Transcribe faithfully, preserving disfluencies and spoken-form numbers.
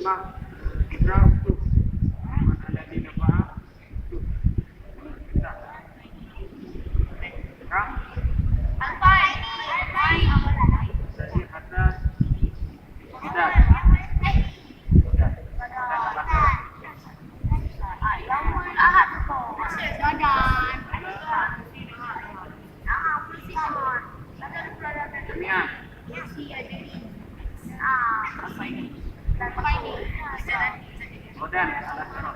Memang, eh, Ibra tu mana ada di depan tu. Kan? Dari atas. Kita. Kita. Demikian. Rodan, salah satu.